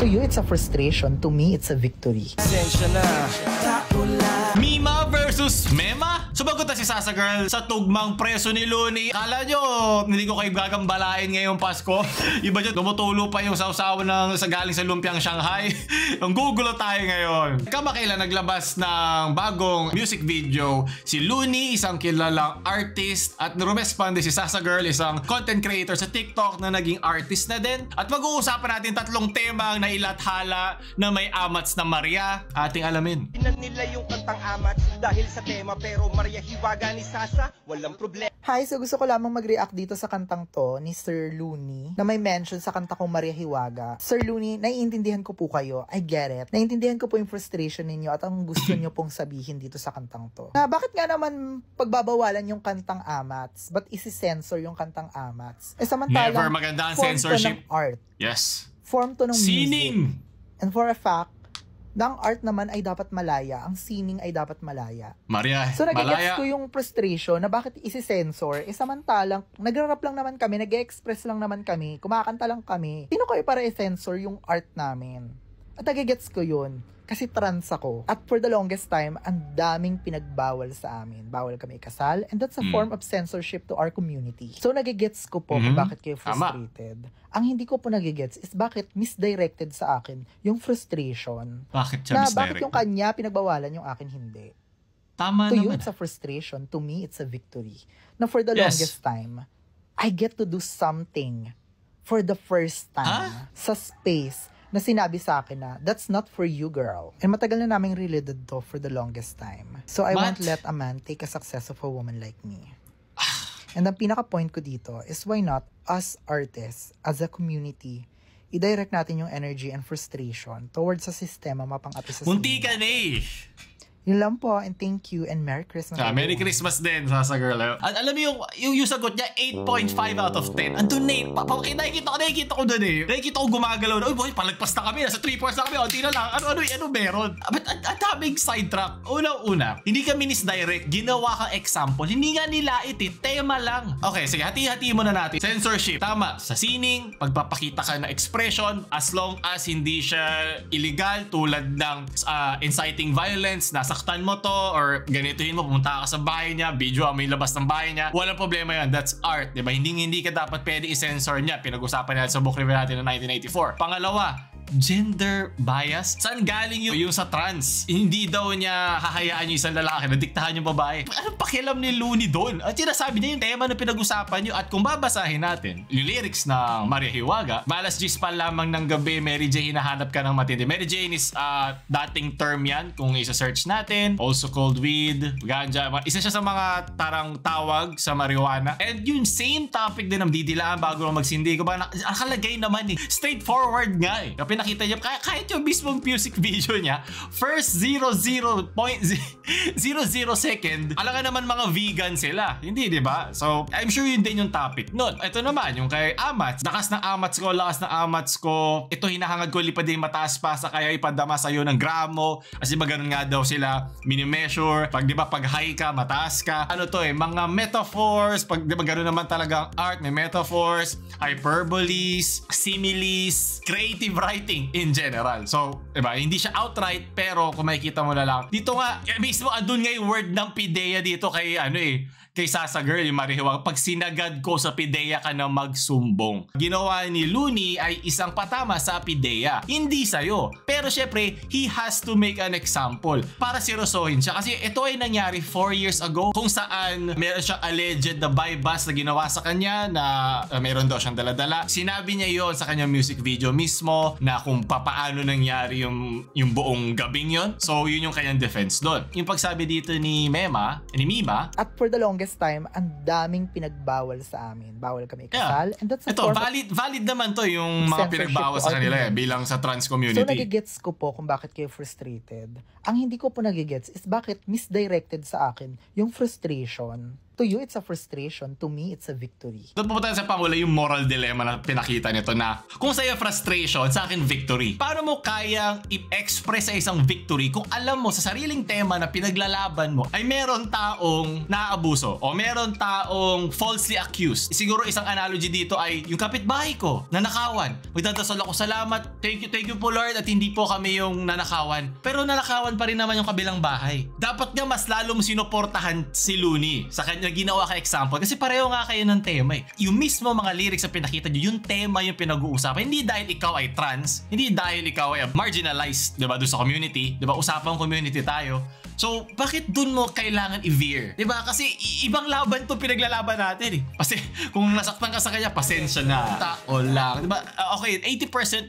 To you, it's a frustration. To me, it's a victory. Mima versus Mema? Sumagot na si Sasa Girl sa tugmang preso ni Looney. Kala nyo, hindi ko kayo gagambalain ngayong Pasko. Iba dyan, tumutulo pa yung sausaw ng sa galing sa lumpiang Shanghai. Ang gugulo tayo ngayon. Kamakailan naglabas ng bagong music video si Looney, isang kilalang artist, at rumesponde si Sasa Girl, isang content creator sa TikTok na naging artist na din. At mag-uusapan natin tatlong tema ang nailathala na may amats na Maria. Ating alamin. Tinan nila yung kantang amats dahil sa tema, pero Maria Hiwaga ni Sasa, walang problema. Hi, so gusto ko lamang mag-react dito sa kantang to ni Sir Looney na may mention sa kanta kong Maria Hiwaga. Sir Looney, naiintindihan ko po kayo. I get it. Naiintindihan ko po yung frustration ninyo at ang gusto nyo pong sabihin dito sa kantang to. Na bakit nga naman pagbabawalan yung kantang amats? Ba't isi-censor yung kantang amats? Eh samantalang, Never maganda ang form censorship. to ng art. Yes. Form to ng Sining. music. And for a fact, ang art naman ay dapat malaya, ang sining ay dapat malaya. Maria, So nagigets malaya. ko yung frustration na bakit isi-censor, samantalang nagra-rap lang naman kami, nag-express lang naman kami, kumakanta lang kami. Sino kayo para i-censor yung art namin? At nagigets ko yun, kasi trans ako. At for the longest time, ang daming pinagbawal sa amin. Bawal kami ikasal, and that's a form of censorship to our community. So nagigets ko po kung bakit kayo frustrated. Ang hindi ko po nagigets is bakit misdirected sa akin yung frustration. Bakit siya Na misdirect? bakit yung kanya pinagbawalan yung akin hindi. Tama To you, naman. it's a frustration. To me, it's a victory. Na for the Yes. longest time, I get to do something for the first time sa space na sinabi sa akin na, that's not for you, girl. And matagal na naming related to for the longest time. So I won't let a man take a success of a woman like me. And ang pinaka-point ko dito is why not us artists, as a community, i-direct natin yung energy and frustration towards sa sistema mapang-api sa Munti ka na eh. Yun lang po, and thank you, and Merry Christmas. Merry Christmas din, Sasa Girl. At alam mo yung sagot niya, 8.5 out of 10. Andun na eh. Nakikita ko doon eh. Nakikita ko gumagalaw na, uy boy, palagpas na kami. Nasa 3 points na kami. Unti na lang. Ano meron? But ang daming sidetrack. Unang-una, hindi ka misdirect. Ginawa kang example. Hindi nga nila tema lang. Okay, sige. Hati-hati mo na natin. Censorship. Tama. Sa sining, pagpapakita ka na expression, as long as hindi siya illegal, tulad ng inciting violence, nasaktan mo to, or ganituhin mo, pumunta ka sa bahay niya, video mo yung labas ng bahay niya, walang problema yan. That's art, diba? Hindi ka dapat pwede i-censor niya. Pinag-usapan natin sa book review natin ng 1984. Pangalawa, gender bias. Saan galing yung sa trans? Hindi daw niya hahayaan yung isang lalaki na diktahan yung babae. Anong pakialam ni Looney doon? At sinasabi niya yung tema na pinag-usapan nyo. At kung babasahin natin yung lyrics ng Maria Hiwaga, malas G's pa lamang ng gabi, Mary J, hinahanap ka ng matindi. Mary Jane is dating term yan kung isa-search natin. Also called weed, ganja. Isa siya sa mga tarang tawag sa marijuana. And yung same topic din ng didilaan bago magsindi. Kung ba nakalagay naman eh. Straightforward nga eh. Nakita niya, kahit yung mismong music video niya, first 0.00 second, alam ka naman mga vegan sila. Hindi, di ba? So, I'm sure yun din yung topic nun. Ito naman, yung kay Amats. Lakas ng Amats ko. Ito hinahangad ko, lipad din mataas pa sa kaya ipadama sa'yo ng gramo. Kasi maganon nga daw sila mini-measure. Pag, di ba, pag high ka, mataas ka. Ano to eh, mga metaphors. Pag, di ba, gano'n naman talaga ang art. May metaphors, hyperboles, similes, creative writing in general. So, diba, hindi siya outright, pero kung makikita mo na lang, dito nga, mismo, andun nga yung word ng pideya dito kay, kay Sasa Girl, yung Maria Hiwaga. Pag sinagad ko sa pideya ka na magsumbong. Ginawa ni Looney ay isang patama sa pideya. Hindi sa'yo. Pero syempre, he has to make an example para seryosohin siya. Kasi ito ay nangyari 4 years ago kung saan meron siyang alleged na bypass na ginawa sa kanya na meron daw siyang daladala. Sinabi niya yon sa kanyang music video mismo na kung papaano nangyari yung buong gabing yon. So, yun yung kanyang defense doon. Yung pagsabi dito ni Mima, at for the longest time, ang daming pinagbawal sa amin. Bawal kami ikasal. And that's a ito, valid naman to yung mga pinagbawal sa kanila bilang sa trans community. So, nagigets ko po kung bakit kayo frustrated. Ang hindi ko po nagigets is bakit misdirected sa akin yung frustration. To you, it's a frustration. To me, it's a victory. Doon pupunta sa pangula yung moral dilemma na pinakita nito na kung sa'yo frustration, sa akin victory. Paano mo kayang i-express sa isang victory kung alam mo sa sariling tema na pinaglalaban mo ay meron taong naaabuso o meron taong falsely accused? Siguro isang analogy dito ay yung kapitbahay ko, nanakawan. Magdadasal ako, salamat, thank you po Lord at hindi po kami yung nanakawan. Pero nanakawan pa rin naman yung kabilang bahay. Dapat nga mas lalong sinuportahan si Looney sa kanya ginawa ka example kasi pareho nga kayo ng tema eh. Yung mismo mga lyrics na pinakita nyo, yung tema yung pinag-uusapan. Hindi dahil ikaw ay trans, hindi dahil ikaw ay marginalized, diba, doon sa community, diba, usapang community tayo. So, bakit dun mo kailangan i-veer? Diba? Kasi ibang laban to pinaglalaban natin eh. Kasi kung nasaktan ka sa kanya, pasensya na. Tao lang. Diba? Okay, 80%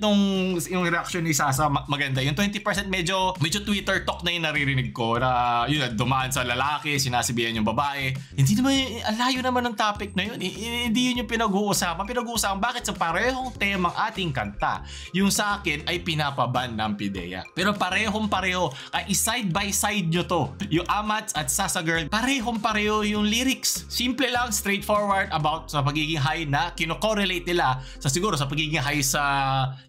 yung reaction ni Sasa maganda. Yung 20% medyo Twitter talk na yung naririnig ko na yun, dumaan sa lalaki, sinasibihan yung babae. Hindi naman, alayo naman ng topic na yun. Hindi yun yung pinag-uusapan. Pinag-uusapan, bakit sa parehong temang ating kanta, yung sa akin ay pinapaban ng PIDEA. Pero parehong-pareho, ay side by side nyo to. Yung Amats at Sasa Girl, parehong-pareho yung lyrics. Simple lang, straightforward about sa pagiging high na kino-correlate nila sa siguro sa pagiging high sa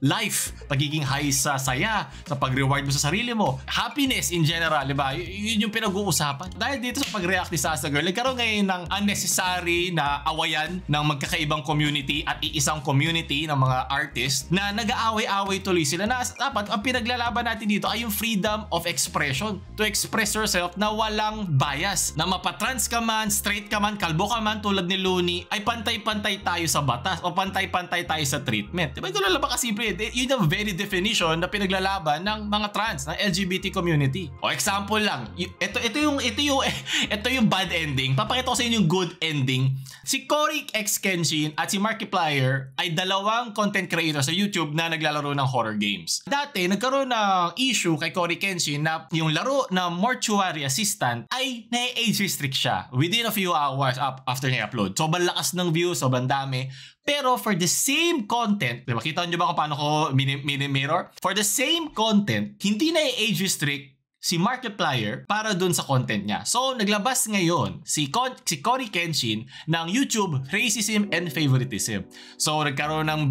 life, pagiging high sa saya, sa pag-reward mo sa sarili mo, happiness in general, diba? Yun yung pinag-uusapan. Dahil dito sa pag-react ni Sasa Girl, nagkaroon ngayon ng unnecessary na awayan ng magkakaibang community at iisang community ng mga artist na nag-aaway-aaway tuloy sila na dapat ang pinaglalaban natin dito ay yung freedom of expression. To express yourself na walang bias. Na mapatrans ka man, straight ka man, kalbo ka man tulad ni Looney, ay pantay-pantay tayo sa batas o pantay-pantay tayo sa treatment. Diba? Ito lang ba kasimple? Yun ang very definition na pinaglalaban ng mga trans, ng LGBT community. O example lang, ito yung bad ending. Papakita ko sa inyo yung good ending. Si Cory X Kenshin at si Markiplier ay dalawang content creator sa YouTube na naglalaro ng horror games. Dati, nagkaroon ng issue kay Cory Kenshin na yung laro na Mortuary Assistant ay na-age restrict siya within a few hours after niya upload. Sobrang lakas ng views, sobrang dami. Pero for the same content, diba, kita nyo ba kung paano ko mini-mirror? For the same content, hindi na-age restrict si Markiplier para dun sa content niya. So, naglabas ngayon si Cory Kenshin ng YouTube Racism and Favoritism. So, nagkaroon ng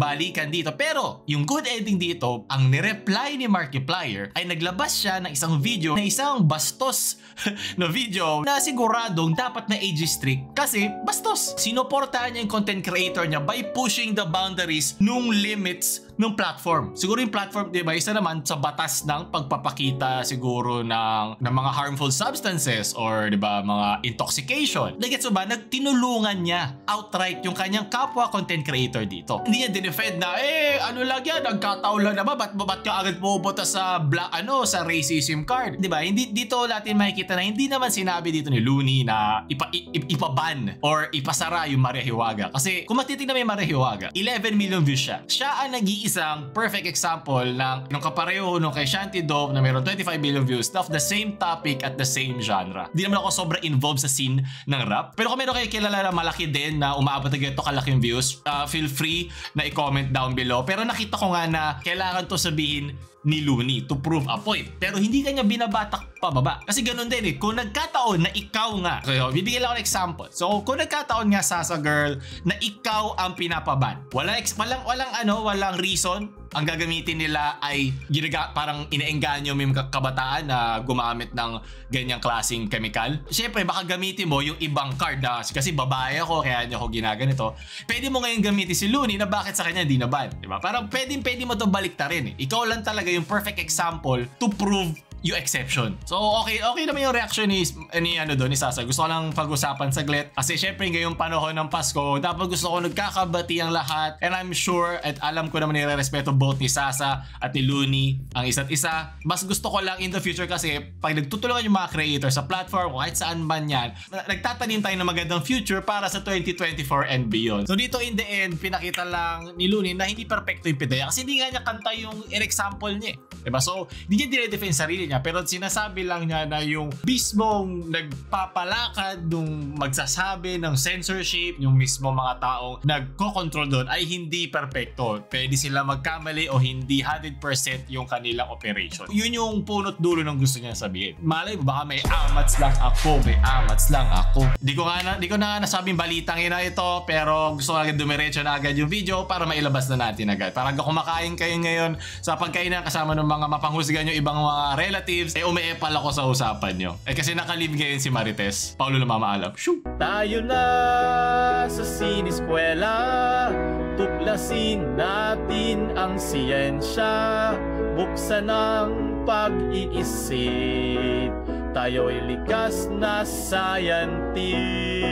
balikan dito. Pero, yung good ending dito, ang nireply ni Markiplier ay naglabas siya ng isang video na isang bastos na video na siguradong dapat na age restrict kasi bastos. Sinuportahan niya yung content creator niya by pushing the boundaries nung limits ng platform. Siguro yung platform, di ba, isa naman sa batas ng pagpapakita siguro ng mga harmful substances or di ba, mga intoxication. Nagets mo ba? Nagtinulungan niya outright yung kanyang kapwa content creator dito. Hindi niya dinefend na, ano lang yan, nagkataon lang naman, ba't ka agad pupunta sa sa racism card? Di ba? Hindi dito natin makikita na hindi naman sinabi dito ni Looney na ipaban or ipasara yung Maria Hiwaga. Kasi kung matitignan mo yung Maria Hiwaga, 11 million views siya. Siya ang nag-iisang perfect example ng kapareho nung kay Shanty Dove na mayroon 25 million views of the same topic at the same genre. Di naman ako sobrang involved sa scene ng rap. Pero kung meron kayo kilala na malaki din na umaabot na ganito kalaking views, feel free na i-comment down below. Pero nakita ko nga na kailangan to sabihin ni Looney to prove a point. Pero hindi kanya binabatak pababa. Kasi ganun din eh. Kung nagkataon na ikaw nga, so, bibigyan lang ako ng example. So, kung nagkataon nga Sasa Girl na ikaw ang pinapaban, walang reason, ang gagamitin nila ay parang inaengganyo mo yung kabataan na gumamit ng ganyang klaseng chemical. Siyempre, baka gamitin mo yung ibang card na kasi babae ako, kaya niya ako ginaganito. Pwede mo ngayon gamitin si Looney na bakit sa kanya hindi na ban. Diba? Parang pwede mo to baliktarin eh. Ikaw lang talaga yung perfect example to prove yung exception. So, okay naman yung reaction ni Sasa. Gusto ko lang pag-usapan saglit. Kasi syempre ngayong panahon ng Pasko, dapat gusto ko nagkakabati ang lahat. And I'm sure at alam ko naman nire-respeto both ni Sasa at ni Looney ang isa't isa. Mas gusto ko lang in the future kasi pag nagtutulungan yung mga creator sa platform kahit saan man yan, nagtatanim tayo ng magandang future para sa 2024 and beyond. So dito in the end, pinakita lang ni Looney na hindi perfecto yung PIDEA kasi hindi nga niya kanta yung example niya. Diba? So, hindi niya dire-defend sarili niya. niya. Pero sinasabi lang niya na yung mismong nagpapalakad nung magsasabi ng censorship, yung mismo mga taong nagko-control doon ay hindi perfecto. Pwede sila magkamali o hindi 100% yung kanilang operation. Yun yung punot dulo ng gusto niya sabihin. Malay mo, baka may amats lang ako. Di ko na nasabing balitang ina ito, pero gusto ko agad dumiretso na agad yung video para mailabas na natin agad. Parang kumakain kayo ngayon sa pagkainan kasama ng mga mapanghusgan nyo ibang mga relatives, umiepal ako sa usapan nyo. Kasi nakalib ngayon si Marites. Paulo na mamaalam. Shoo! Tayo na sa siniskwela, tuklasin natin ang siyensya, buksan ang pag-iisip, tayo'y likas na scientist.